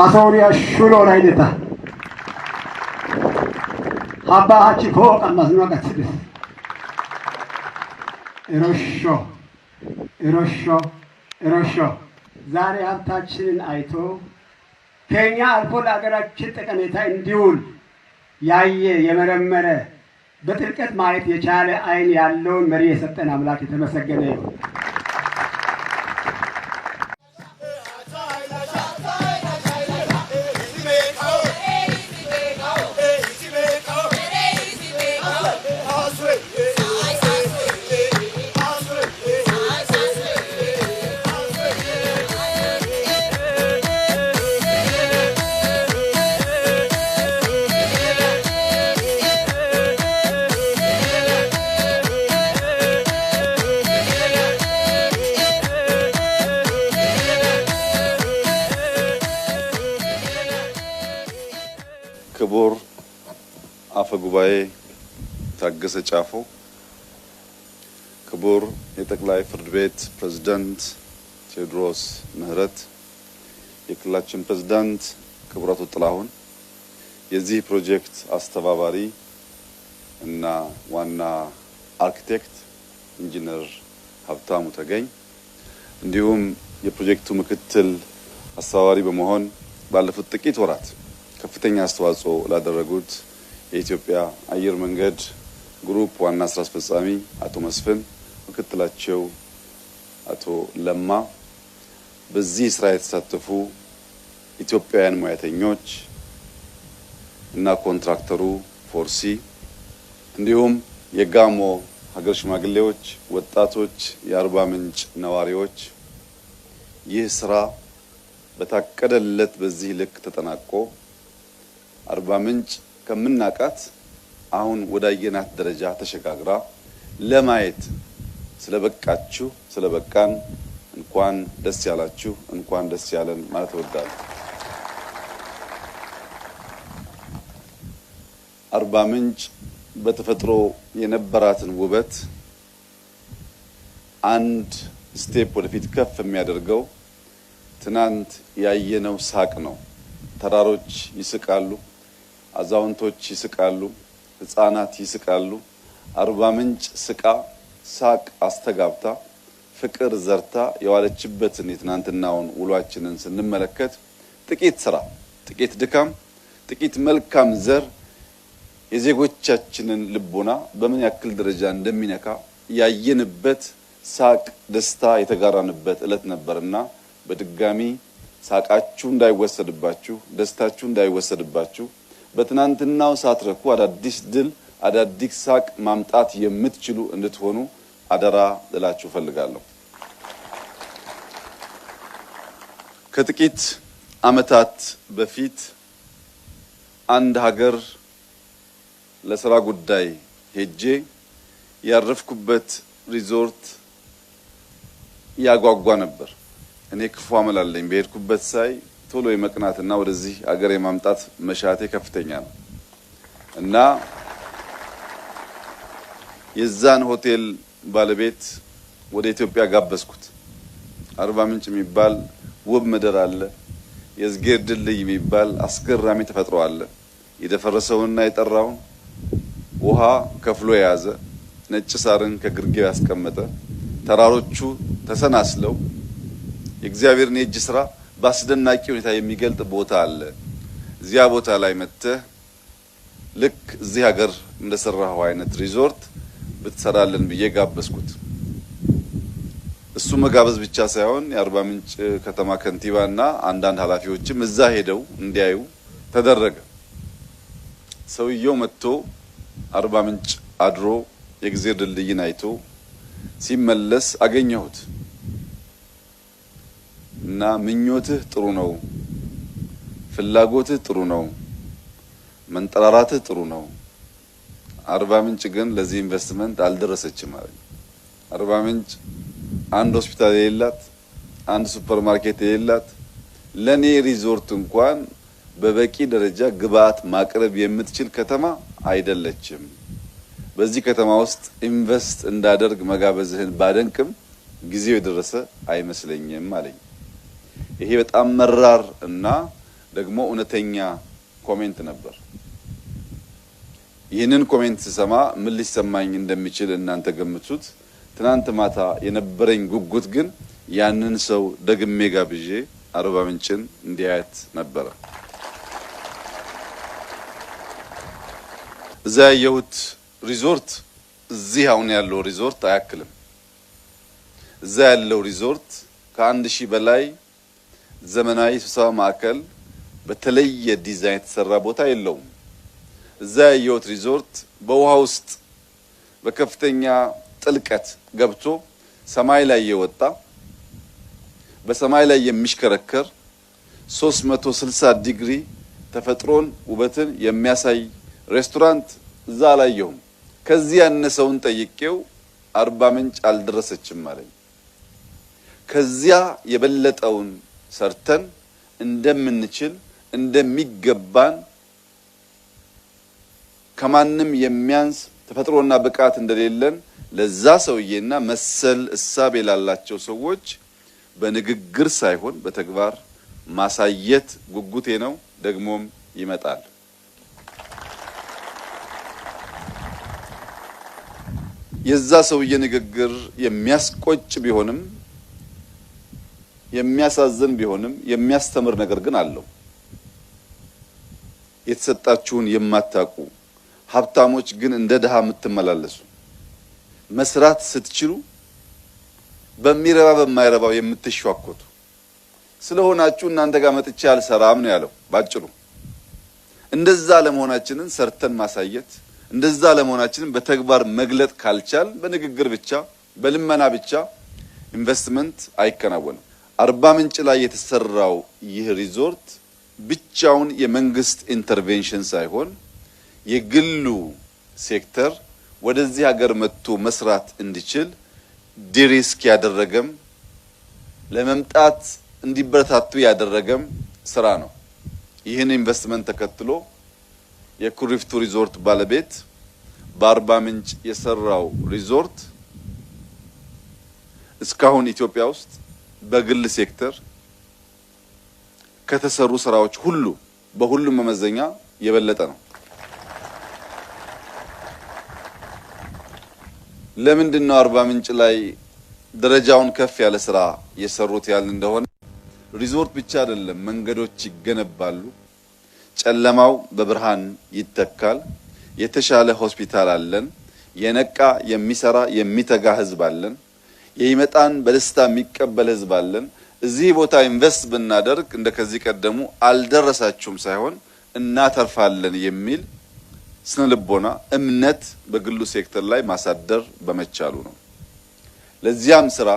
አሶሪያ ሹሎ ራይደታ ሀባ ሀቺ ፎቅ አማዝኗ ቀትስድስ ኤሮሾ ኤሮሾ ኤሮሾ ዛሬ ሀብታችንን አይቶ ከኛ አልፎ ለሀገራችን ጠቀሜታ እንዲውል ያየ የመረመረ በጥልቀት ማየት የቻለ አይን ያለውን መሪ የሰጠን አምላክ የተመሰገነ ይሁን። ክቡር አፈ ጉባኤ ታገሰ ጫፎ፣ ክቡር የጠቅላይ ፍርድ ቤት ፕሬዝዳንት ቴዎድሮስ ምህረት፣ የክልላችን ፕሬዝዳንት ክቡር አቶ ጥላሁን፣ የዚህ ፕሮጀክት አስተባባሪ እና ዋና አርኪቴክት ኢንጂነር ሀብታሙ ተገኝ፣ እንዲሁም የፕሮጀክቱ ምክትል አስተባባሪ በመሆን ባለፉት ጥቂት ወራት ከፍተኛ አስተዋጽኦ ላደረጉት የኢትዮጵያ አየር መንገድ ግሩፕ ዋና ስራ አስፈጻሚ አቶ መስፍን፣ ምክትላቸው አቶ ለማ፣ በዚህ ስራ የተሳተፉ ኢትዮጵያውያን ሙያተኞች እና ኮንትራክተሩ ፎርሲ፣ እንዲሁም የጋሞ ሀገር ሽማግሌዎች፣ ወጣቶች፣ የአርባ ምንጭ ነዋሪዎች ይህ ስራ በታቀደለት በዚህ ልክ ተጠናቆ አርባ ምንጭ ከምናቃት አሁን ወዳየናት ደረጃ ተሸጋግራ ለማየት ስለበቃችሁ ስለበቃን እንኳን ደስ ያላችሁ፣ እንኳን ደስ ያለን ማለት እወዳለሁ። አርባ ምንጭ በተፈጥሮ የነበራትን ውበት አንድ step ወደፊት ከፍ የሚያደርገው ትናንት ያየነው ሳቅ ነው። ተራሮች ይስቃሉ፣ አዛውንቶች ይስቃሉ፣ ሕፃናት ይስቃሉ። አርባ ምንጭ ስቃ ሳቅ አስተጋብታ ፍቅር ዘርታ የዋለችበትን የትናንትናውን ውሏችንን ስንመለከት ጥቂት ስራ፣ ጥቂት ድካም፣ ጥቂት መልካም ዘር የዜጎቻችንን ልቦና በምን ያክል ደረጃ እንደሚነካ ያየንበት ሳቅ፣ ደስታ የተጋራንበት ዕለት ነበርና በድጋሚ ሳቃችሁ እንዳይወሰድባችሁ፣ ደስታችሁ እንዳይወሰድባችሁ በትናንትናው ሳትረኩ አዳዲስ ድል፣ አዳዲስ ሳቅ ማምጣት የምትችሉ እንድትሆኑ አደራ ልላችሁ እፈልጋለሁ። ከጥቂት ዓመታት በፊት አንድ ሀገር ለስራ ጉዳይ ሄጄ ያረፍኩበት ሪዞርት ያጓጓ ነበር። እኔ ክፉ አመል አለኝ። በሄድኩበት ሳይ ቶሎ የመቅናትና ወደዚህ አገር የማምጣት መሻቴ ከፍተኛ ነው እና የዛን ሆቴል ባለቤት ወደ ኢትዮጵያ ጋበዝኩት። አርባ ምንጭ የሚባል ውብ ምድር አለ። የእዝጌር ድልድይ የሚባል አስገራሚ ተፈጥሮ አለ። የደፈረሰውንና የጠራውን ውሃ ከፍሎ የያዘ ነጭ ሳርን ከግርጌው ያስቀመጠ ተራሮቹ ተሰናስለው የእግዚአብሔርን የእጅ ስራ በአስደናቂ ሁኔታ የሚገልጥ ቦታ አለ። እዚያ ቦታ ላይ መጥተህ ልክ እዚህ ሀገር እንደሰራኸው አይነት ሪዞርት ብትሰራልን ብዬ ጋበዝኩት። እሱ መጋበዝ ብቻ ሳይሆን የአርባ ምንጭ ከተማ ከንቲባና አንዳንድ ኃላፊዎችም እዛ ሄደው እንዲያዩ ተደረገ። ሰውየው መጥቶ አርባ ምንጭ አድሮ የእግዜር ድልድይን አይቶ ሲመለስ አገኘሁት እና ምኞትህ ጥሩ ነው፣ ፍላጎትህ ጥሩ ነው፣ መንጠራራትህ ጥሩ ነው። አርባ ምንጭ ግን ለዚህ ኢንቨስትመንት አልደረሰችም አለኝ። አርባ ምንጭ አንድ ሆስፒታል የሌላት፣ አንድ ሱፐር ማርኬት የሌላት፣ ለኔ ሪዞርት እንኳን በበቂ ደረጃ ግብአት ማቅረብ የምትችል ከተማ አይደለችም። በዚህ ከተማ ውስጥ ኢንቨስት እንዳደርግ መጋበዝህን ባደንቅም ጊዜው የደረሰ አይመስለኝም አለኝ። ይሄ በጣም መራር እና ደግሞ እውነተኛ comment ነበር። ይህንን comment ስሰማ ምን ሊሰማኝ እንደሚችል እናንተ ገምቱት። ትናንት ማታ የነበረኝ ጉጉት ግን ያንን ሰው ደግሜ ጋብዤ አርባ ምንጭን እንዲያያት ነበረ። እዛ ያየሁት ሪዞርት እዚህ አሁን ያለው ሪዞርት አያክልም። እዛ ያለው ሪዞርት ከ1000 በላይ ዘመናዊ ስብሰባ ማዕከል በተለየ ዲዛይን የተሰራ ቦታ የለውም። እዛ ያየሁት ሪዞርት በውሃ ውስጥ በከፍተኛ ጥልቀት ገብቶ ሰማይ ላይ የወጣ በሰማይ ላይ የሚሽከረከር 360 ዲግሪ ተፈጥሮን ውበትን የሚያሳይ ሬስቶራንት እዛ አላየሁም። ከዚህ ያነሰውን ጠይቄው አርባ ምንጭ አልደረሰችም አለኝ። ከዚያ የበለጠውን ሰርተን እንደምንችል እንደሚገባን ከማንም የሚያንስ ተፈጥሮና ብቃት እንደሌለን ለዛ ሰውዬና መሰል እሳቤ ላላቸው ሰዎች በንግግር ሳይሆን በተግባር ማሳየት ጉጉቴ ነው። ደግሞም ይመጣል። የዛ ሰውዬ ንግግር የሚያስቆጭ ቢሆንም የሚያሳዝን ቢሆንም የሚያስተምር ነገር ግን አለው። የተሰጣችሁን የማታውቁ ሀብታሞች ግን እንደ ድሃ የምትመላለሱ መስራት ስትችሉ በሚረባ በማይረባው የምትሿኮቱ ስለሆናችሁ እናንተ ጋር መጥቼ አልሰራም ነው ያለው ባጭሩ። እንደዛ ለመሆናችንን ሰርተን ማሳየት፣ እንደዛ ለመሆናችንን በተግባር መግለጥ ካልቻል በንግግር ብቻ በልመና ብቻ ኢንቨስትመንት አይከናወንም። አርባ ምንጭ ላይ የተሰራው ይህ ሪዞርት ብቻውን የመንግስት intervention ሳይሆን የግሉ ሴክተር ወደዚህ ሀገር መጥቶ መስራት እንዲችል de-risk ያደረገም ለመምጣት እንዲበረታቱ ያደረገም ስራ ነው። ይህን ኢንቨስትመንት ተከትሎ የኩሪፍቱ ሪዞርት ባለቤት በአርባ ምንጭ የሰራው ሪዞርት እስካሁን ኢትዮጵያ ውስጥ በግል ሴክተር ከተሰሩ ስራዎች ሁሉ በሁሉም መመዘኛ የበለጠ ነው። ለምንድን ነው አርባ ምንጭ ላይ ደረጃውን ከፍ ያለ ስራ የሰሩት ያልን እንደሆነ ሪዞርት ብቻ አይደለም፣ መንገዶች ይገነባሉ፣ ጨለማው በብርሃን ይተካል፣ የተሻለ ሆስፒታል አለን፣ የነቃ የሚሰራ የሚተጋ ህዝብ አለን፣ የሚመጣን በደስታ የሚቀበል ህዝብ አለን። እዚህ ቦታ invest ብናደርግ እንደ ከዚህ ቀደሙ አልደረሳችሁም ሳይሆን እናተርፋለን የሚል ስነ ልቦና እምነት በግሉ ሴክተር ላይ ማሳደር በመቻሉ ነው። ለዚያም ስራ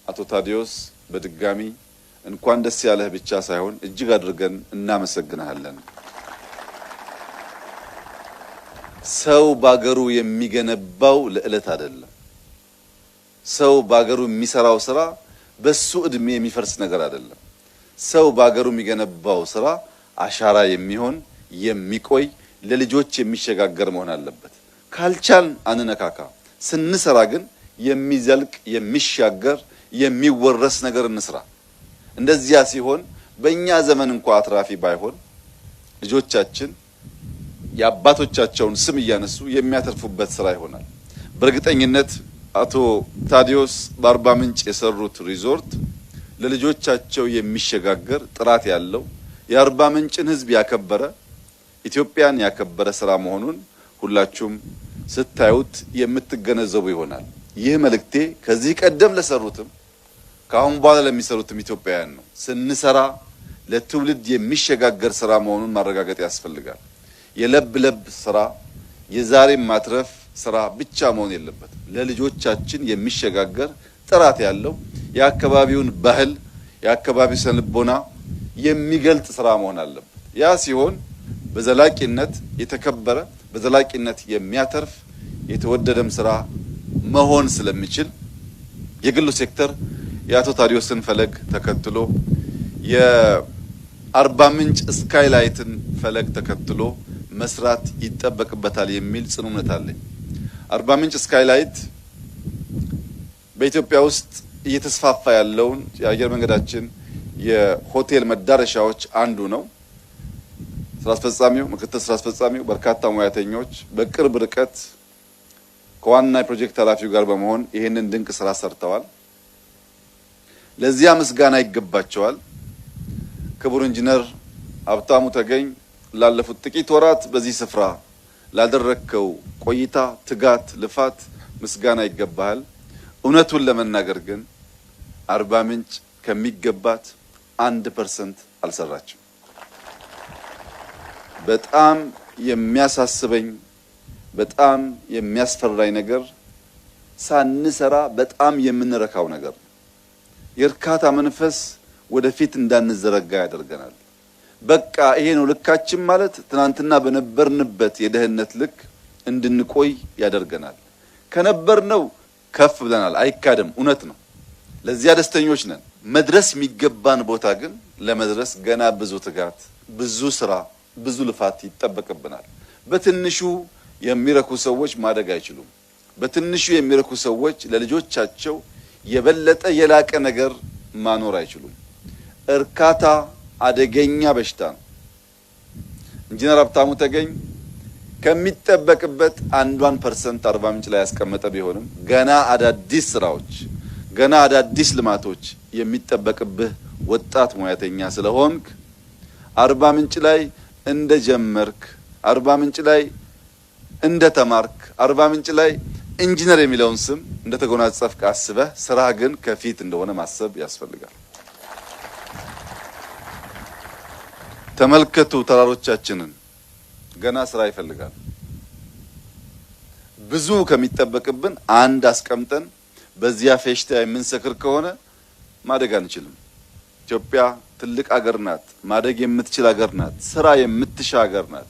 አቶ ታዲዮስ በድጋሚ እንኳን ደስ ያለህ ብቻ ሳይሆን እጅግ አድርገን እናመሰግንሃለን። ሰው ባገሩ የሚገነባው ለዕለት አይደለም። ሰው ባገሩ የሚሰራው ስራ በሱ እድሜ የሚፈርስ ነገር አይደለም። ሰው ባገሩ የሚገነባው ስራ አሻራ የሚሆን የሚቆይ ለልጆች የሚሸጋገር መሆን አለበት። ካልቻልን አንነካካ። ስንሰራ ግን የሚዘልቅ የሚሻገር የሚወረስ ነገር እንስራ። እንደዚያ ሲሆን በእኛ ዘመን እንኳ አትራፊ ባይሆን ልጆቻችን የአባቶቻቸውን ስም እያነሱ የሚያተርፉበት ስራ ይሆናል። በእርግጠኝነት አቶ ታዲዮስ በአርባ ምንጭ የሰሩት ሪዞርት ለልጆቻቸው የሚሸጋገር ጥራት ያለው የአርባ ምንጭን ሕዝብ ያከበረ ኢትዮጵያን ያከበረ ስራ መሆኑን ሁላችሁም ስታዩት የምትገነዘቡ ይሆናል። ይህ መልእክቴ ከዚህ ቀደም ለሰሩትም ከአሁን በኋላ ለሚሰሩትም ኢትዮጵያውያን ነው። ስንሰራ ለትውልድ የሚሸጋገር ስራ መሆኑን ማረጋገጥ ያስፈልጋል። የለብ ለብ ስራ የዛሬ ማትረፍ ስራ ብቻ መሆን የለበትም። ለልጆቻችን የሚሸጋገር ጥራት ያለው የአካባቢውን ባህል የአካባቢው ስነልቦና የሚገልጽ ስራ መሆን አለበት። ያ ሲሆን በዘላቂነት የተከበረ በዘላቂነት የሚያተርፍ የተወደደም ስራ መሆን ስለሚችል የግሉ ሴክተር የአቶ ታዲዮስን ፈለግ ተከትሎ የአርባ ምንጭ ስካይላይትን ፈለግ ተከትሎ መስራት ይጠበቅበታል የሚል ጽኑ እምነት አለኝ። አርባ ምንጭ ስካይላይት በኢትዮጵያ ውስጥ እየተስፋፋ ያለውን የአየር መንገዳችን የሆቴል መዳረሻዎች አንዱ ነው። ስራ አስፈጻሚው፣ ምክትል ስራ አስፈጻሚው፣ በርካታ ሙያተኞች በቅርብ ርቀት ከዋና የፕሮጀክት ኃላፊው ጋር በመሆን ይህንን ድንቅ ስራ ሰርተዋል። ለዚያ ምስጋና ይገባቸዋል። ክቡር ኢንጂነር ሀብታሙ ተገኝ ላለፉት ጥቂት ወራት በዚህ ስፍራ ላደረግከው ቆይታ፣ ትጋት፣ ልፋት ምስጋና ይገባሃል። እውነቱን ለመናገር ግን አርባ ምንጭ ከሚገባት 1% አልሰራችም። በጣም የሚያሳስበኝ በጣም የሚያስፈራኝ ነገር ሳንሰራ በጣም የምንረካው ነገር ነው። የእርካታ መንፈስ ወደፊት እንዳንዘረጋ ያደርገናል። በቃ ይሄ ነው ልካችን ማለት ትናንትና በነበርንበት የደህንነት ልክ እንድንቆይ ያደርገናል። ከነበርነው ከፍ ብለናል፣ አይካድም፣ እውነት ነው። ለዚያ ደስተኞች ነን። መድረስ የሚገባን ቦታ ግን ለመድረስ ገና ብዙ ትጋት፣ ብዙ ስራ፣ ብዙ ልፋት ይጠበቅብናል። በትንሹ የሚረኩ ሰዎች ማደግ አይችሉም። በትንሹ የሚረኩ ሰዎች ለልጆቻቸው የበለጠ የላቀ ነገር ማኖር አይችሉም። እርካታ አደገኛ በሽታ ነው። ኢንጂነር ሀብታሙ ተገኝ ከሚጠበቅበት 1% አርባ ምንጭ ላይ ያስቀመጠ ቢሆንም ገና አዳዲስ ስራዎች፣ ገና አዳዲስ ልማቶች የሚጠበቅብህ ወጣት ሙያተኛ ስለሆንክ አርባ ምንጭ ላይ እንደጀመርክ፣ አርባ ምንጭ ላይ እንደተማርክ፣ አርባ ምንጭ ላይ ኢንጂነር የሚለውን ስም እንደተጎናጸፍክ አስበህ ስራ ግን ከፊት እንደሆነ ማሰብ ያስፈልጋል። ተመልከቱ ተራሮቻችንን፣ ገና ስራ ይፈልጋል። ብዙ ከሚጠበቅብን አንድ አስቀምጠን በዚያ ፌሽታ የምንሰክር ከሆነ ማደግ አንችልም። ኢትዮጵያ ትልቅ አገር ናት። ማደግ የምትችል አገር ናት። ስራ የምትሻ አገር ናት።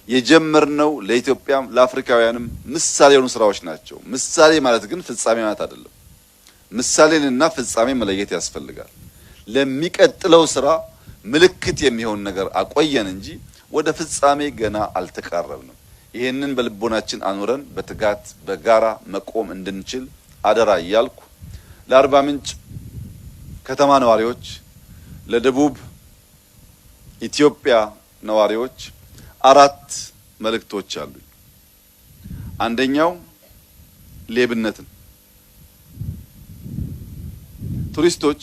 የጀመርነው ለኢትዮጵያም ለአፍሪካውያንም ምሳሌ የሆኑ ስራዎች ናቸው። ምሳሌ ማለት ግን ፍጻሜ ማለት አይደለም። ምሳሌንና ፍጻሜ መለየት ያስፈልጋል። ለሚቀጥለው ስራ ምልክት የሚሆን ነገር አቆየን እንጂ ወደ ፍጻሜ ገና አልተቃረብንም። ይህንን በልቦናችን አኑረን በትጋት በጋራ መቆም እንድንችል አደራ እያልኩ ለአርባ ምንጭ ከተማ ነዋሪዎች፣ ለደቡብ ኢትዮጵያ ነዋሪዎች አራት መልእክቶች አሉኝ። አንደኛው ሌብነትን። ቱሪስቶች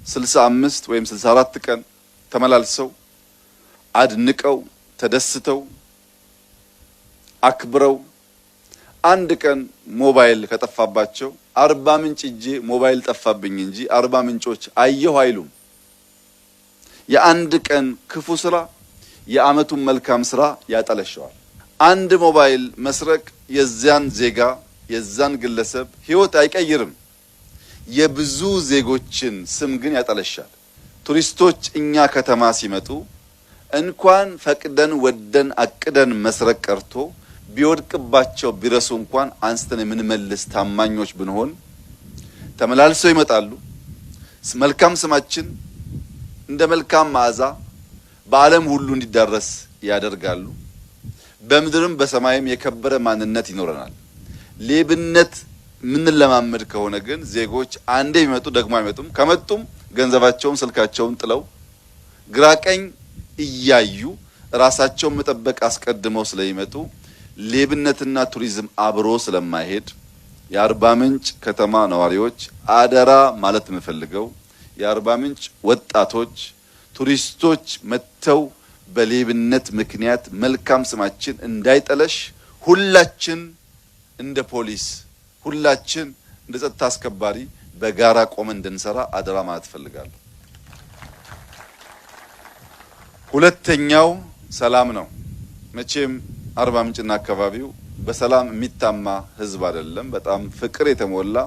365 ወይም 64 ቀን ተመላልሰው አድንቀው ተደስተው አክብረው አንድ ቀን ሞባይል ከጠፋባቸው አርባ ምንጭ እጄ ሞባይል ጠፋብኝ እንጂ አርባ ምንጮች አየሁ አይሉም። የአንድ ቀን ክፉ ስራ የአመቱን መልካም ስራ ያጠለሸዋል። አንድ ሞባይል መስረቅ የዚያን ዜጋ የዛን ግለሰብ ህይወት አይቀይርም። የብዙ ዜጎችን ስም ግን ያጠለሻል። ቱሪስቶች እኛ ከተማ ሲመጡ እንኳን ፈቅደን ወደን አቅደን መስረቅ ቀርቶ ቢወድቅባቸው ቢረሱ እንኳን አንስተን የምንመልስ ታማኞች ብንሆን ተመላልሰው ይመጣሉ። መልካም ስማችን እንደ መልካም መዓዛ በዓለም ሁሉ እንዲዳረስ ያደርጋሉ። በምድርም በሰማይም የከበረ ማንነት ይኖረናል። ሌብነት የምንለማመድ ከሆነ ግን ዜጎች አንዴ ቢመጡ ደግሞ አይመጡም። ከመጡም ገንዘባቸውን፣ ስልካቸውን ጥለው ግራ ቀኝ እያዩ ራሳቸውን መጠበቅ አስቀድመው ስለሚመጡ ሌብነትና ቱሪዝም አብሮ ስለማይሄድ የአርባ ምንጭ ከተማ ነዋሪዎች አደራ ማለት የምፈልገው የአርባ ምንጭ ወጣቶች ቱሪስቶች መጥተው በሌብነት ምክንያት መልካም ስማችን እንዳይጠለሽ ሁላችን እንደ ፖሊስ፣ ሁላችን እንደ ጸጥታ አስከባሪ በጋራ ቆመን እንድንሰራ አደራ ማለት እፈልጋለሁ። ሁለተኛው ሰላም ነው። መቼም አርባ ምንጭና አካባቢው በሰላም የሚታማ ህዝብ አይደለም። በጣም ፍቅር የተሞላ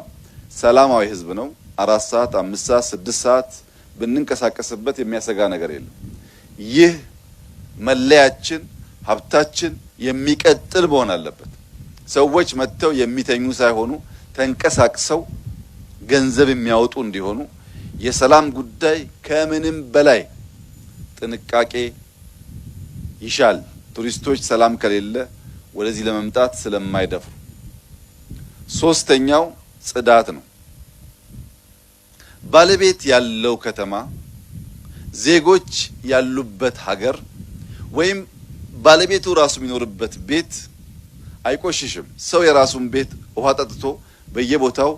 ሰላማዊ ህዝብ ነው። 4 ሰዓት፣ 5 ሰዓት፣ 6 ሰዓት ብንንቀሳቀስበት የሚያሰጋ ነገር የለም። ይህ መለያችን፣ ሀብታችን የሚቀጥል መሆን አለበት። ሰዎች መጥተው የሚተኙ ሳይሆኑ ተንቀሳቅሰው ገንዘብ የሚያወጡ እንዲሆኑ የሰላም ጉዳይ ከምንም በላይ ጥንቃቄ ይሻል። ቱሪስቶች ሰላም ከሌለ ወደዚህ ለመምጣት ስለማይደፍሩ። ሶስተኛው ጽዳት ነው። ባለቤት ያለው ከተማ፣ ዜጎች ያሉበት ሀገር ወይም ባለቤቱ ራሱ የሚኖርበት ቤት አይቆሽሽም። ሰው የራሱን ቤት ውሃ ጠጥቶ በየቦታው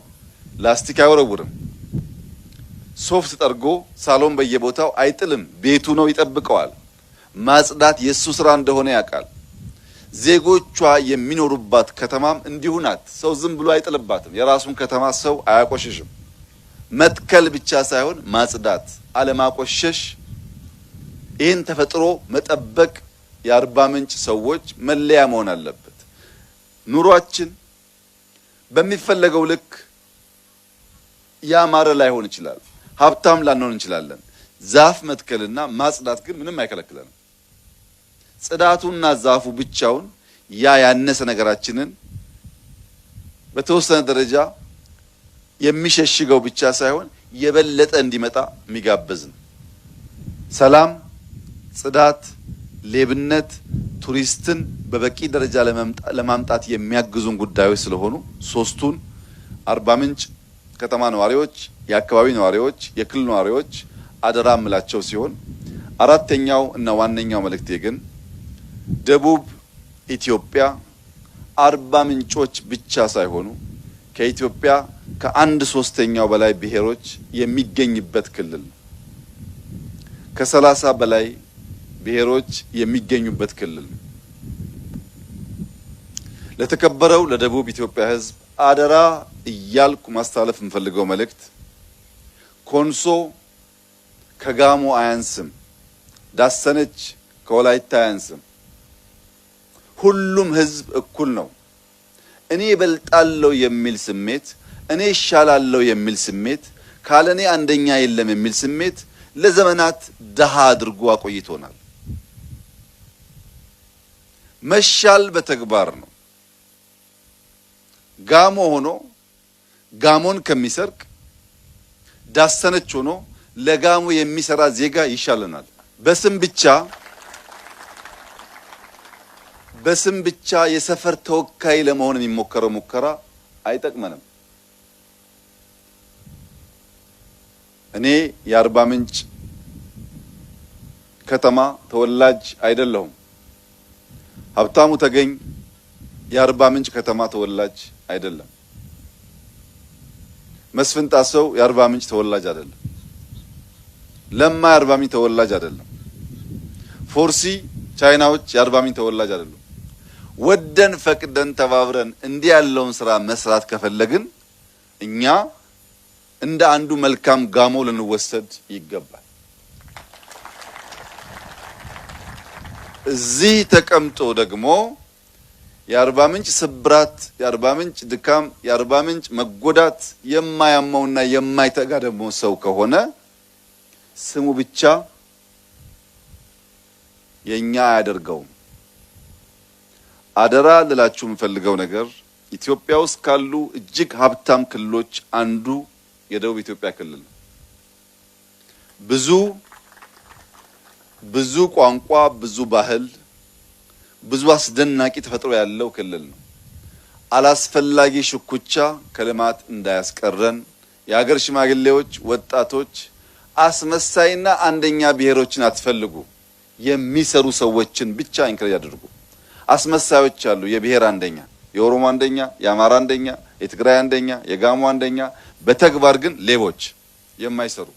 ላስቲክ አይወረውርም። ሶፍት ጠርጎ ሳሎን በየቦታው አይጥልም። ቤቱ ነው፣ ይጠብቀዋል። ማጽዳት የእሱ ስራ እንደሆነ ያውቃል። ዜጎቿ የሚኖሩባት ከተማም እንዲሁ ናት። ሰው ዝም ብሎ አይጥልባትም። የራሱን ከተማ ሰው አያቆሽሽም። መትከል ብቻ ሳይሆን ማጽዳት፣ አለማቆሸሽ፣ ይህን ተፈጥሮ መጠበቅ የአርባ ምንጭ ሰዎች መለያ መሆን አለበት። ኑሯችን በሚፈለገው ልክ ያማረ ላይሆን ይችላል። ሀብታም ላንሆን እንችላለን። ዛፍ መትከልና ማጽዳት ግን ምንም አይከለክለንም። ጽዳቱና ዛፉ ብቻውን ያ ያነሰ ነገራችንን በተወሰነ ደረጃ የሚሸሽገው ብቻ ሳይሆን የበለጠ እንዲመጣ የሚጋብዝ ነው። ሰላም፣ ጽዳት፣ ሌብነት ቱሪስትን በበቂ ደረጃ ለማምጣት የሚያግዙን ጉዳዮች ስለሆኑ ሶስቱን አርባ ምንጭ ከተማ ነዋሪዎች፣ የአካባቢ ነዋሪዎች፣ የክልል ነዋሪዎች አደራ እምላቸው ሲሆን አራተኛው እና ዋነኛው መልእክቴ ግን ደቡብ ኢትዮጵያ አርባ ምንጮች ብቻ ሳይሆኑ ከኢትዮጵያ ከአንድ ሶስተኛው በላይ ብሔሮች የሚገኝበት ክልል ነው። ከ30 በላይ ብሔሮች የሚገኙበት ክልል ነው። ለተከበረው ለደቡብ ኢትዮጵያ ሕዝብ አደራ እያልኩ ማስተላለፍ የምፈልገው መልእክት ኮንሶ ከጋሞ አያንስም፣ ዳሰነች ከወላይታ አያንስም። ሁሉም ሕዝብ እኩል ነው። እኔ እበልጣለሁ የሚል ስሜት፣ እኔ እሻላለሁ የሚል ስሜት፣ ካለኔ አንደኛ የለም የሚል ስሜት ለዘመናት ደሃ አድርጎ አቆይቶናል። መሻል በተግባር ነው። ጋሞ ሆኖ ጋሞን ከሚሰርቅ ዳሰነች ሆኖ ለጋሞ የሚሰራ ዜጋ ይሻለናል። በስም ብቻ በስም ብቻ የሰፈር ተወካይ ለመሆን የሚሞከረው ሙከራ አይጠቅመንም። እኔ የአርባ ምንጭ ከተማ ተወላጅ አይደለሁም። ሀብታሙ ተገኝ የአርባ ምንጭ ከተማ ተወላጅ አይደለም። መስፍን ጣሰው የአርባ ምንጭ ተወላጅ አይደለም። ለማ የአርባ ምንጭ ተወላጅ አይደለም። ፎርሲ ቻይናዎች የአርባ ምንጭ ተወላጅ አይደሉም። ወደን ፈቅደን ተባብረን እንዲህ ያለውን ስራ መስራት ከፈለግን እኛ እንደ አንዱ መልካም ጋሞ ልንወሰድ ይገባል። እዚህ ተቀምጦ ደግሞ የአርባ ምንጭ ስብራት፣ የአርባ ምንጭ ድካም፣ የአርባ ምንጭ መጎዳት የማያመውና የማይተጋ ደግሞ ሰው ከሆነ ስሙ ብቻ የኛ አያደርገውም። አደራ ልላችሁ የምፈልገው ነገር ኢትዮጵያ ውስጥ ካሉ እጅግ ሀብታም ክልሎች አንዱ የደቡብ ኢትዮጵያ ክልል ነው። ብዙ ብዙ ቋንቋ፣ ብዙ ባህል፣ ብዙ አስደናቂ ተፈጥሮ ያለው ክልል ነው። አላስፈላጊ ሽኩቻ ከልማት እንዳያስቀረን የሀገር ሽማግሌዎች፣ ወጣቶች አስመሳይና አንደኛ ብሔሮችን አትፈልጉ። የሚሰሩ ሰዎችን ብቻ encourage አድርጉ። አስመሳዮች አሉ። የብሔር አንደኛ፣ የኦሮሞ አንደኛ፣ የአማራ አንደኛ፣ የትግራይ አንደኛ፣ የጋሞ አንደኛ፣ በተግባር ግን ሌቦች የማይሰሩ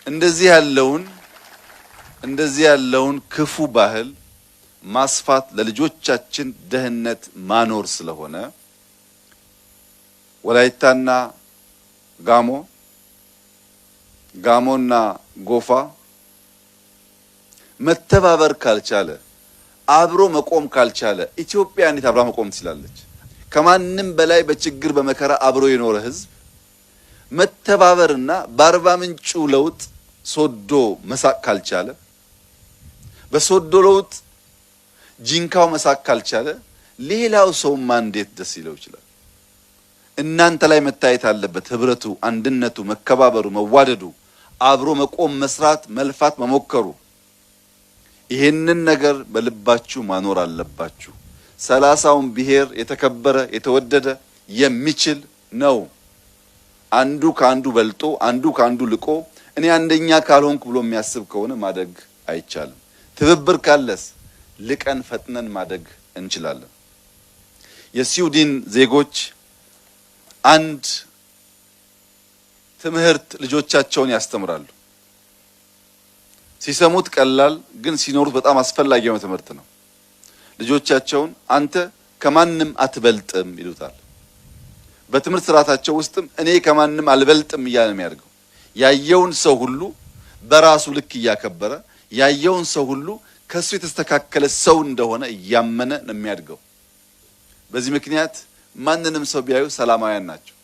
እንደዚህ ያለውን እንደዚህ ያለውን ክፉ ባህል ማስፋት ለልጆቻችን ደህንነት ማኖር ስለሆነ ወላይታና ጋሞ፣ ጋሞና ጎፋ መተባበር ካልቻለ አብሮ መቆም ካልቻለ ኢትዮጵያ እንዴት አብራ መቆም ትችላለች? ከማንም በላይ በችግር በመከራ አብሮ የኖረ ሕዝብ መተባበርና በአርባ ምንጩ ለውጥ ሶዶ መሳቅ ካልቻለ፣ በሶዶ ለውጥ ጂንካው መሳቅ ካልቻለ ሌላው ሰውማ እንዴት ደስ ይለው ይችላል? እናንተ ላይ መታየት አለበት። ህብረቱ፣ አንድነቱ፣ መከባበሩ፣ መዋደዱ፣ አብሮ መቆም፣ መስራት፣ መልፋት፣ መሞከሩ ይህንን ነገር በልባችሁ ማኖር አለባችሁ። 30ውን ብሔር የተከበረ የተወደደ የሚችል ነው። አንዱ ከአንዱ በልጦ አንዱ ከአንዱ ልቆ እኔ አንደኛ ካልሆንኩ ብሎ የሚያስብ ከሆነ ማደግ አይቻልም። ትብብር ካለስ ልቀን ፈጥነን ማደግ እንችላለን። የስዊድን ዜጎች አንድ ትምህርት ልጆቻቸውን ያስተምራሉ። ሲሰሙት ቀላል ግን ሲኖሩት በጣም አስፈላጊ የሆነ ትምህርት ነው። ልጆቻቸውን አንተ ከማንም አትበልጥም ይሉታል። በትምህርት ስርዓታቸው ውስጥም እኔ ከማንም አልበልጥም እያለ ነው የሚያደርገው። ያየውን ሰው ሁሉ በራሱ ልክ እያከበረ፣ ያየውን ሰው ሁሉ ከሱ የተስተካከለ ሰው እንደሆነ እያመነ ነው የሚያድገው። በዚህ ምክንያት ማንንም ሰው ቢያዩ ሰላማውያን ናቸው።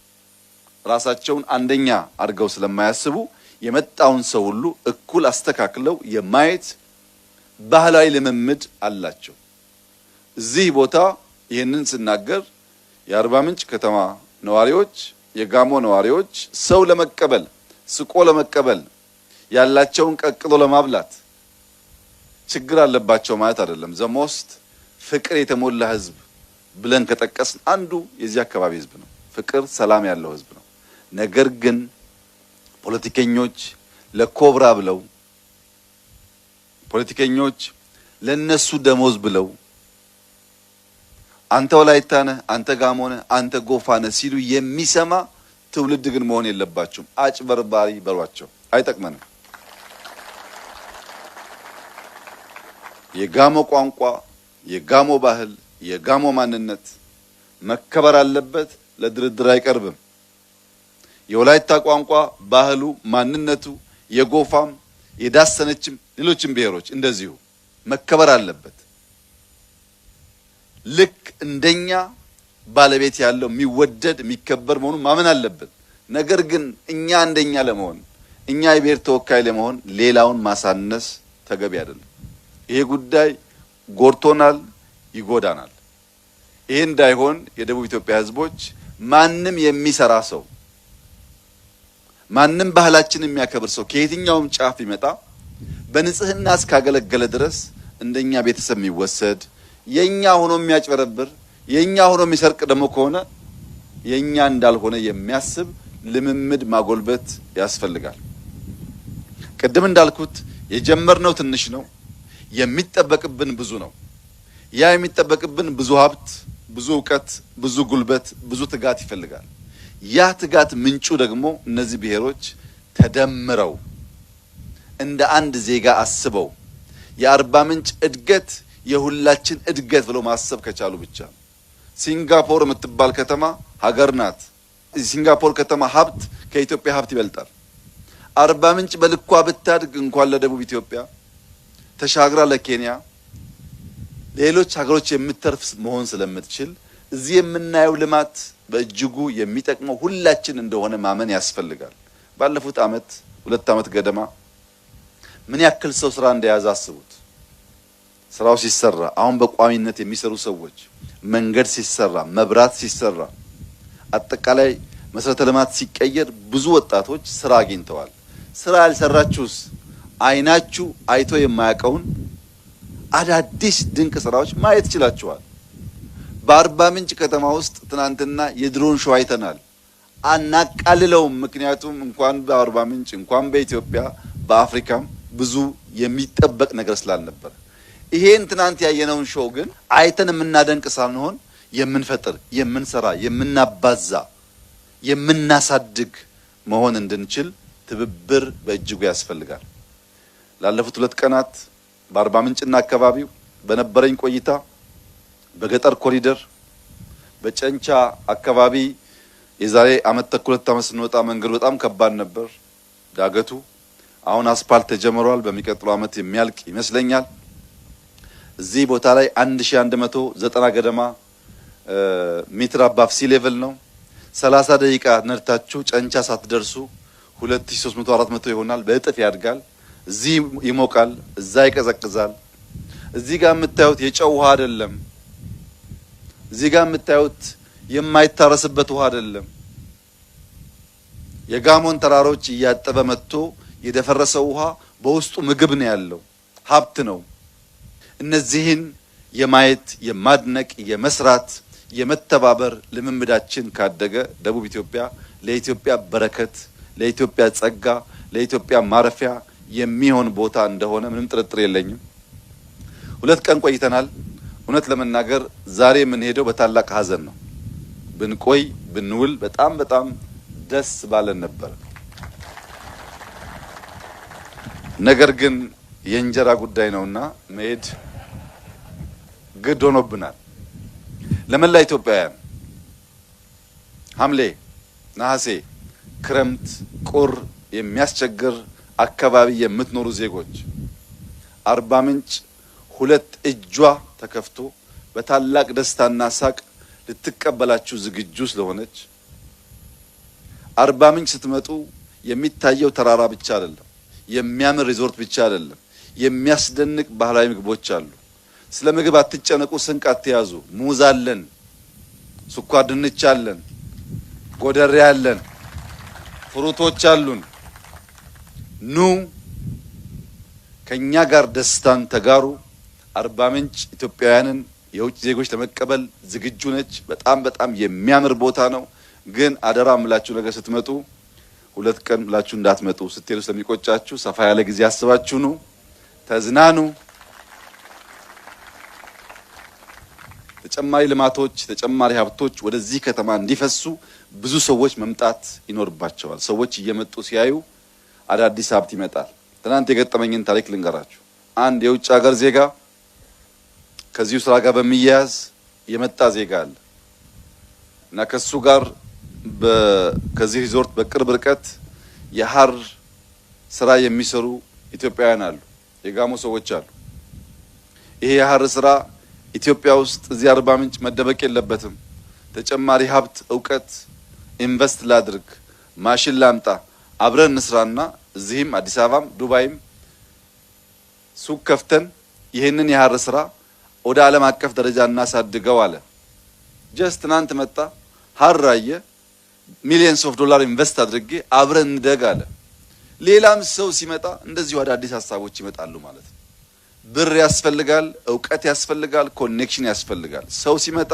ራሳቸውን አንደኛ አድርገው ስለማያስቡ የመጣውን ሰው ሁሉ እኩል አስተካክለው የማየት ባህላዊ ልምምድ አላቸው። እዚህ ቦታ ይህንን ስናገር የአርባ ምንጭ ከተማ ነዋሪዎች፣ የጋሞ ነዋሪዎች ሰው ለመቀበል፣ ስቆ ለመቀበል፣ ያላቸውን ቀቅሎ ለማብላት ችግር አለባቸው ማለት አይደለም። The most ፍቅር የተሞላ ህዝብ ብለን ከጠቀስን አንዱ የዚህ አካባቢ ህዝብ ነው። ፍቅር፣ ሰላም ያለው ህዝብ ነው። ነገር ግን ፖለቲከኞች ለኮብራ ብለው፣ ፖለቲከኞች ለነሱ ደሞዝ ብለው አንተ ወላይታ ነህ፣ አንተ ጋሞ ነህ፣ አንተ ጎፋ ነህ ሲሉ የሚሰማ ትውልድ ግን መሆን የለባቸውም። አጭበርባሪ በሏቸው፣ አይጠቅመንም። የጋሞ ቋንቋ፣ የጋሞ ባህል፣ የጋሞ ማንነት መከበር አለበት። ለድርድር አይቀርብም። የወላይታ ቋንቋ፣ ባህሉ፣ ማንነቱ፣ የጎፋም፣ የዳሰነችም ሌሎችም ብሔሮች እንደዚሁ መከበር አለበት። ልክ እንደኛ ባለቤት ያለው፣ የሚወደድ፣ የሚከበር መሆኑን ማመን አለብን። ነገር ግን እኛ አንደኛ ለመሆን፣ እኛ የብሔር ተወካይ ለመሆን ሌላውን ማሳነስ ተገቢ አይደለም። ይሄ ጉዳይ ጎድቶናል፣ ይጎዳናል። ይሄ እንዳይሆን የደቡብ ኢትዮጵያ ሕዝቦች ማንም የሚሰራ ሰው፣ ማንም ባህላችን የሚያከብር ሰው ከየትኛውም ጫፍ ቢመጣ በንጽህና እስካገለገለ ድረስ እንደኛ ቤተሰብ የሚወሰድ፣ የኛ ሆኖ የሚያጭበረብር፣ የኛ ሆኖ የሚሰርቅ ደግሞ ከሆነ የኛ እንዳልሆነ የሚያስብ ልምምድ ማጎልበት ያስፈልጋል። ቅድም እንዳልኩት የጀመርነው ትንሽ ነው። የሚጠበቅብን ብዙ ነው። ያ የሚጠበቅብን ብዙ ሀብት፣ ብዙ እውቀት፣ ብዙ ጉልበት፣ ብዙ ትጋት ይፈልጋል። ያ ትጋት ምንጩ ደግሞ እነዚህ ብሔሮች ተደምረው እንደ አንድ ዜጋ አስበው የአርባ ምንጭ እድገት የሁላችን እድገት ብለው ማሰብ ከቻሉ ብቻ ነው። ሲንጋፖር የምትባል ከተማ ሀገር ናት። ሲንጋፖር ከተማ ሀብት ከኢትዮጵያ ሀብት ይበልጣል። አርባ ምንጭ በልኳ ብታድግ እንኳን ለደቡብ ኢትዮጵያ ተሻግራ ለኬንያ፣ ሌሎች ሀገሮች የምትተርፍ መሆን ስለምትችል እዚህ የምናየው ልማት በእጅጉ የሚጠቅመው ሁላችን እንደሆነ ማመን ያስፈልጋል። ባለፉት አመት 2 አመት ገደማ ምን ያክል ሰው ስራ እንደያዘ አስቡት። ስራው ሲሰራ፣ አሁን በቋሚነት የሚሰሩ ሰዎች፣ መንገድ ሲሰራ፣ መብራት ሲሰራ፣ አጠቃላይ መሰረተ ልማት ሲቀየር ብዙ ወጣቶች ስራ አግኝተዋል። ስራ ያልሰራችሁስ አይናችሁ አይቶ የማያውቀውን አዳዲስ ድንቅ ስራዎች ማየት ችላችኋል። በአርባ ምንጭ ከተማ ውስጥ ትናንትና የ drone show አይተናል። አናቃልለውም። ምክንያቱም እንኳን በአርባ ምንጭ፣ እንኳን በኢትዮጵያ፣ በአፍሪካም ብዙ የሚጠበቅ ነገር ስላልነበረ ይሄን ትናንት ያየነውን show ግን አይተን የምናደንቅ ሳንሆን የምንፈጥር፣ የምንሰራ፣ የምናባዛ፣ የምናሳድግ መሆን እንድንችል ትብብር በእጅጉ ያስፈልጋል። ላለፉት 2 ቀናት በአርባ ምንጭና አካባቢው በነበረኝ ቆይታ በገጠር ኮሪደር በጨንቻ አካባቢ የዛሬ አመት ተኩል 2 አመት ስንወጣ መንገዱ በጣም ከባድ ነበር ዳገቱ። አሁን አስፓልት ተጀምሯል። በሚቀጥለው አመት የሚያልቅ ይመስለኛል። እዚህ ቦታ ላይ 1190 ገደማ ሜትር above sea level ነው። 30 ደቂቃ ነድታችሁ ጨንቻ ሳትደርሱ 2300፣ 400 ይሆናል። በእጥፍ ያድጋል። እዚህ ይሞቃል፣ እዛ ይቀዘቅዛል። እዚህ ጋር የምታዩት የጨው ውሃ አይደለም። እዚህ ጋር የምታዩት የማይታረስበት ውሃ አይደለም። የጋሞን ተራሮች እያጠበ መጥቶ የደፈረሰው ውሃ በውስጡ ምግብ ነው ያለው፣ ሀብት ነው። እነዚህን የማየት፣ የማድነቅ፣ የመስራት፣ የመተባበር ልምምዳችን ካደገ ደቡብ ኢትዮጵያ ለኢትዮጵያ በረከት፣ ለኢትዮጵያ ጸጋ፣ ለኢትዮጵያ ማረፊያ የሚሆን ቦታ እንደሆነ ምንም ጥርጥር የለኝም። 2 ቀን ቆይተናል። እውነት ለመናገር ዛሬ የምንሄደው በታላቅ ሀዘን ነው። ብንቆይ ብንውል በጣም በጣም ደስ ባለን ነበር። ነገር ግን የእንጀራ ጉዳይ ነውና መሄድ ግድ ሆኖብናል። ለመላ ኢትዮጵያውያን ሐምሌ፣ ነሐሴ፣ ክረምት፣ ቁር የሚያስቸግር አካባቢ የምትኖሩ ዜጎች አርባ ምንጭ 2 እጇ ተከፍቶ በታላቅ ደስታና ሳቅ ልትቀበላችሁ ዝግጁ ስለሆነች አርባ ምንጭ ስትመጡ የሚታየው ተራራ ብቻ አይደለም፣ የሚያምር ሪዞርት ብቻ አይደለም፣ የሚያስደንቅ ባህላዊ ምግቦች አሉ። ስለ ምግብ አትጨነቁ፣ ስንቅ አትያዙ። ሙዝ አለን፣ ስኳር ድንች አለን፣ ጎደሬ አለን፣ fruit ኦች አሉን። ኑ ከኛ ጋር ደስታን ተጋሩ። አርባ ምንጭ ኢትዮጵያውያንን የውጭ ዜጎች ለመቀበል ዝግጁ ነች። በጣም በጣም የሚያምር ቦታ ነው። ግን አደራ የምላችሁ ነገር ስትመጡ 2 ቀን ብላችሁ እንዳትመጡ፣ ስትሄዱ ስለሚቆጫችሁ ሰፋ ያለ ጊዜ አስባችሁ ኑ፣ ተዝናኑ። ተጨማሪ ልማቶች፣ ተጨማሪ ሀብቶች ወደዚህ ከተማ እንዲፈሱ ብዙ ሰዎች መምጣት ይኖርባቸዋል። ሰዎች እየመጡ ሲያዩ አዳዲስ ሀብት ይመጣል። ትናንት የገጠመኝን ታሪክ ልንገራችሁ። አንድ የውጭ ሀገር ዜጋ ከዚሁ ስራ ጋር በሚያያዝ የመጣ ዜጋ አለ እና ከሱ ጋር ከዚህ ሪዞርት በቅርብ ርቀት የሐር ስራ የሚሰሩ ኢትዮጵያውያን አሉ፣ የጋሞ ሰዎች አሉ። ይሄ የሐር ስራ ኢትዮጵያ ውስጥ እዚህ አርባ ምንጭ መደበቅ የለበትም። ተጨማሪ ሀብት፣ እውቀት invest ላድርግ፣ ማሽን ላምጣ፣ አብረን እንስራና እዚህም አዲስ አበባም ዱባይም ሱቅ ከፍተን ይህንን የሐር ስራ ወደ ዓለም አቀፍ ደረጃ እናሳድገው አለ። Just ትናንት መጣ፣ ሐር አየ፣ millions of dollar invest አድርጌ አብረን እንደግ አለ። ሌላም ሰው ሲመጣ እንደዚሁ አዳዲስ ሀሳቦች ይመጣሉ ማለት ነው። ብር ያስፈልጋል፣ እውቀት ያስፈልጋል፣ connection ያስፈልጋል። ሰው ሲመጣ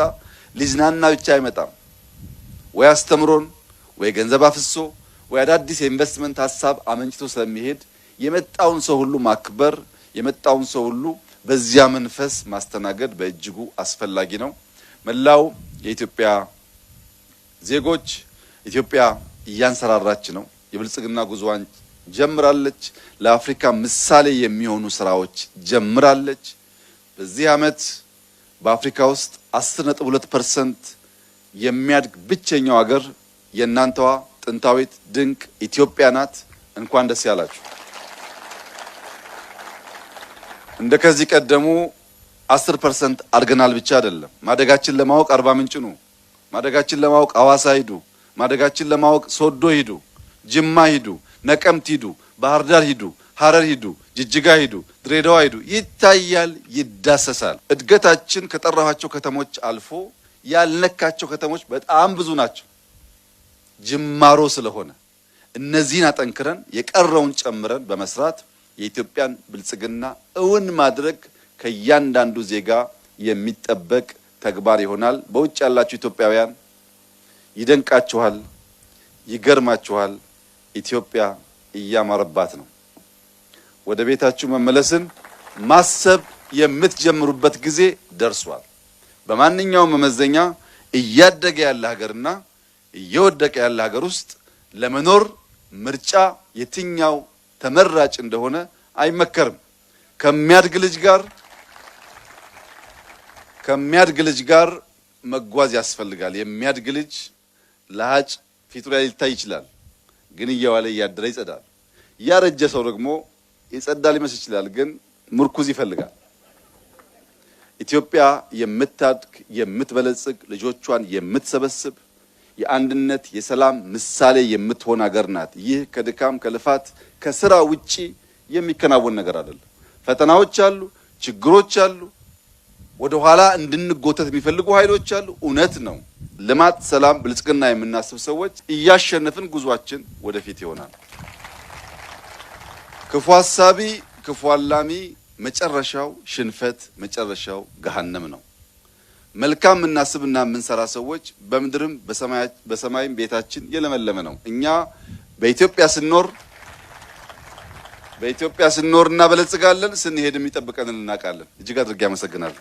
ሊዝናና ብቻ አይመጣም። ወይ አስተምሮን ወይ ገንዘብ አፍሶ ወይ አዳዲስ የኢንቨስትመንት ሀሳብ አመንጭቶ ስለሚሄድ የመጣውን ሰው ሁሉ ማክበር፣ የመጣውን ሰው ሁሉ በዚያ መንፈስ ማስተናገድ በእጅጉ አስፈላጊ ነው። መላው የኢትዮጵያ ዜጎች ኢትዮጵያ እያንሰራራች ነው። የብልጽግና ጉዞዋን ጀምራለች። ለአፍሪካ ምሳሌ የሚሆኑ ስራዎች ጀምራለች። በዚህ ዓመት በአፍሪካ ውስጥ 10.2% የሚያድግ ብቸኛው ሀገር የእናንተዋ ጥንታዊት ድንቅ ኢትዮጵያ ናት። እንኳን ደስ ያላችሁ። እንደከዚህ ቀደሙ 10% አድገናል ብቻ አይደለም። ማደጋችን ለማወቅ አርባ ምንጭ ኑ፣ ማደጋችን ለማወቅ ሐዋሳ ሂዱ፣ ማደጋችን ለማወቅ ሶዶ ሂዱ፣ ጅማ ሂዱ፣ ነቀምት ሂዱ፣ ባህር ዳር ሂዱ፣ ሐረር ሂዱ፣ ጅጅጋ ሂዱ፣ ድሬዳዋ ሂዱ። ይታያል፣ ይዳሰሳል። እድገታችን ከጠራኋቸው ከተሞች አልፎ ያልነካቸው ከተሞች በጣም ብዙ ናቸው። ጅማሮ ስለሆነ እነዚህን አጠንክረን የቀረውን ጨምረን በመስራት የኢትዮጵያን ብልጽግና እውን ማድረግ ከእያንዳንዱ ዜጋ የሚጠበቅ ተግባር ይሆናል። በውጭ ያላችሁ ኢትዮጵያውያን ይደንቃችኋል፣ ይገርማችኋል። ኢትዮጵያ እያማረባት ነው። ወደ ቤታችሁ መመለስን ማሰብ የምትጀምሩበት ጊዜ ደርሷል። በማንኛውም መመዘኛ እያደገ ያለ ሀገርና እየወደቀ ያለ ሀገር ውስጥ ለመኖር ምርጫ የትኛው ተመራጭ እንደሆነ አይመከርም። ከሚያድግ ልጅ ጋር መጓዝ ያስፈልጋል። የሚያድግ ልጅ ለሀጭ ፊቱ ላይ ሊታይ ይችላል፣ ግን እየዋለ እያደረ ይጸዳል። ያረጀ ሰው ደግሞ የጸዳ ሊመስል ይችላል፣ ግን ምርኩዝ ይፈልጋል። ኢትዮጵያ የምታድግ የምትበለጽግ ልጆቿን የምትሰበስብ የአንድነት የሰላም ምሳሌ የምትሆን ሀገር ናት። ይህ ከድካም ከልፋት ከስራ ውጪ የሚከናወን ነገር አይደለም። ፈተናዎች አሉ፣ ችግሮች አሉ፣ ወደ ኋላ እንድንጎተት የሚፈልጉ ኃይሎች አሉ። እውነት ነው። ልማት፣ ሰላም፣ ብልጽግና የምናስብ ሰዎች እያሸነፍን ጉዟችን ወደፊት ይሆናል። ክፉ ሀሳቢ ክፉ አላሚ መጨረሻው ሽንፈት፣ መጨረሻው ገሃነም ነው። መልካም የምናስብና የምንሰራ ሰዎች በምድርም በሰማይም ቤታችን የለመለመ ነው። እኛ በኢትዮጵያ ስንኖር በኢትዮጵያ ስንኖር እናበለጽጋለን፣ ስንሄድ የሚጠብቀንን እናውቃለን። እጅግ አድርጌ አመሰግናለሁ።